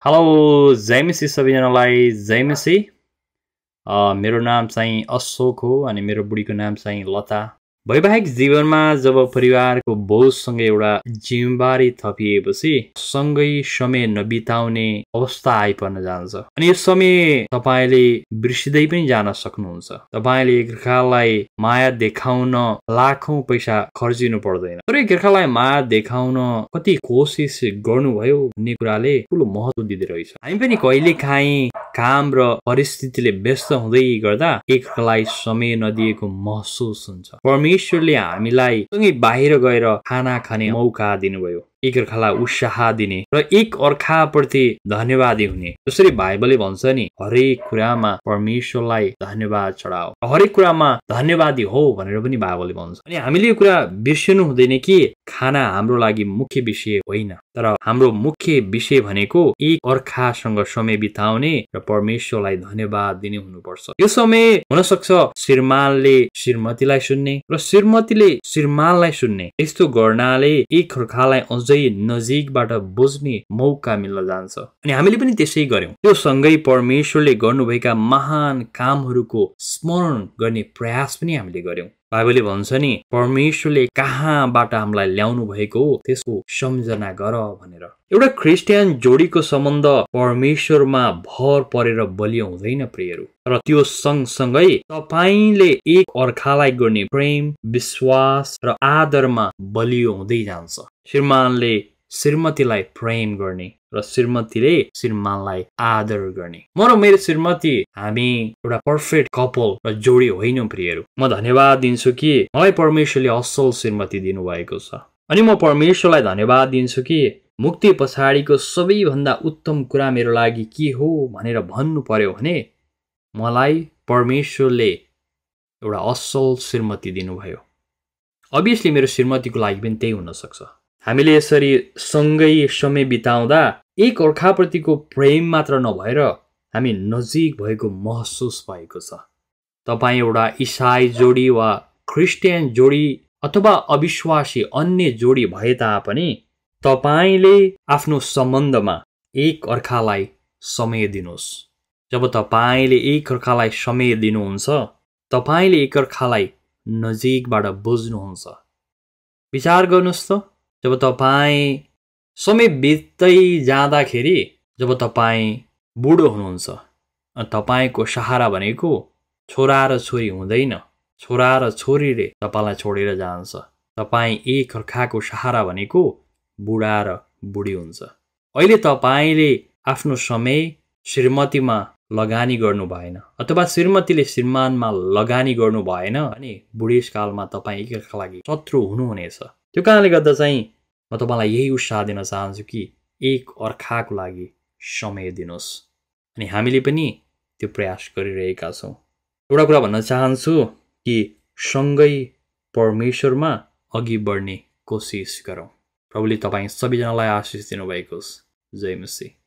Hello जय मसी सबैजनालाई जय मसी। मेरो नाम चाहिँ अशोक हो अनि मेरो बुढीको नाम चाहिँ लता। वैवाहिक जीवनमा जब परिवारको बोझसँग एउटा जिम्मेवारी थपिएपछि सँगै समय नबिताउने अवस्था आइपर्न जान्छ अनि यो समय तपाईले बिर्सिँदै पनि जान सक्नुहुन्छ। तपाईले एकअर्कालाई माया देखाउन लाखौं पैसा खर्चिनु पर्दैन, तर एकअर्कालाई माया देखाउन कति कोसिस गर्नुभयो भन्ने कुराले ठुलो महत्त्व दिँदै रहेछ। हामी पनि कहिलेकाहीँ काम र परिस्थितिले व्यस्त हुँदै गर्दा एकअर्कालाई समय नदिएको महसुस हुन्छ। परमेश्वरले हामीलाई सँगै बाहिर गएर खाना खाने मौका दिनुभयो, एकअर्कालाई उत्साह दिने र एक अर्काप्रति धन्यवादी हुने। जसरी बाइबलले भन्छ नि, हरेक कुरामा परमेश्वरलाई धन्यवाद चढाओ, हरेक कुरामा धन्यवादी हो भनेर पनि बाइबलले भन्छ। अनि हामीले यो कुरा बिर्सनु हुँदैन कि खाना हाम्रो लागि मुख्य विषय होइन, तर हाम्रो मुख्य विषय भनेको एक अर्कासँग समय बिताउने र परमेश्वरलाई धन्यवाद दिने हुनुपर्छ। यो समय हुन सक्छ श्रीमानले श्रीमतीलाई सुन्ने र श्रीमतीले श्रीमानलाई सुन्ने। यस्तो गर्नाले एक अर्कालाई अझै नजिकबाट बुझ्ने मौका मिल्न जान्छ अनि हामीले पनि त्यसै गर्यौं। त्यो सँगै परमेश्वरले गर्नुभएका महान कामहरूको स्मरण गर्ने प्रयास पनि हामीले गर्यौं। बाइबलले भन्छ नि, परमेश्वरले कहाँबाट हामीलाई ल्याउनु भएको हो त्यसको सम्झना गर भनेर। एउटा क्रिस्चियन जोडीको सम्बन्ध परमेश्वरमा भर परेर बलियो हुँदैन प्रियहरू, तर त्यो सँगसँगै तपाईले एक अर्कालाई गर्ने प्रेम, विश्वास र आदरमा बलियो हुँदै जान्छ। श्रीमानले श्रीमतीलाई प्रेम गर्ने र श्रीमतीले श्रीमानलाई आदर गर्ने। म र मेरो श्रीमती हामी एउटा पर्फेक्ट कपल र जोडी होइनौं प्रियहरू। म धन्यवाद दिन्छु कि मलाई परमेश्वरले असल श्रीमती दिनुभएको छ अनि म परमेश्वरलाई धन्यवाद दिन्छु कि मुक्ति पछाडिको सबैभन्दा उत्तम कुरा मेरो लागि के हो भनेर भन्नु पर्यो भने मलाई परमेश्वरले एउटा असल श्रीमती दिनुभयो। अभियसली मेरो श्रीमतीको लागि पनि त्यही हुन सक्छ। हामीले यसरी सँगै समय बिताउँदा एक अर्काप्रतिको प्रेम मात्र नभएर हामी नजिक भएको महसुस भएको छ। तपाईँ एउटा इसाई जोडी वा क्रिस्चियन जोडी अथवा अविश्वासी अन्य जोडी भए तापनि तपाईले आफ्नो सम्बन्धमा एक अर्कालाई समय दिनुहोस्। जब तपाईले एक अर्कालाई समय दिनुहुन्छ, तपाईले एक अर्कालाई नजिकबाट बुझ्नुहुन्छ। विचार गर्नुहोस् त, जब तपाईँ समय बित्दै जाँदाखेरि जब तपाईँ बुढो हुनुहुन्छ, तपाईको सहारा भनेको छोरा र छोरी हुँदैन, छोरा र छोरीले तपाईलाई छोडेर जान्छ। तपाईँ एक अर्काको सहारा भनेको बुढा र बुढी हुन्छ। अहिले तपाईले आफ्नो समय श्रीमतीमा लगानी गर्नु भएन अथवा श्रीमतीले श्रीमानमा लगानी गर्नु भएन भने बुढेसकालमा तपाईँ एक अर्काका लागि शत्रु हुनुहुनेछ। त्यो कारणले गर्दा चाहिँ म तपाईलाई यही उत्साह दिन चाहन्छु कि एक अर्काको लागि समय दिनुहोस् अनि हामीले पनि त्यो प्रयास गरिरहेका छौँ। एउटा कुरा भन्न चाहन्छु कि सँगै परमेश्वरमा अघि बढ्ने कोसिस गरौँ। प्रभुले तपाईँ सबैजनालाई आशिष दिनुभएको होस्। जय मसीह।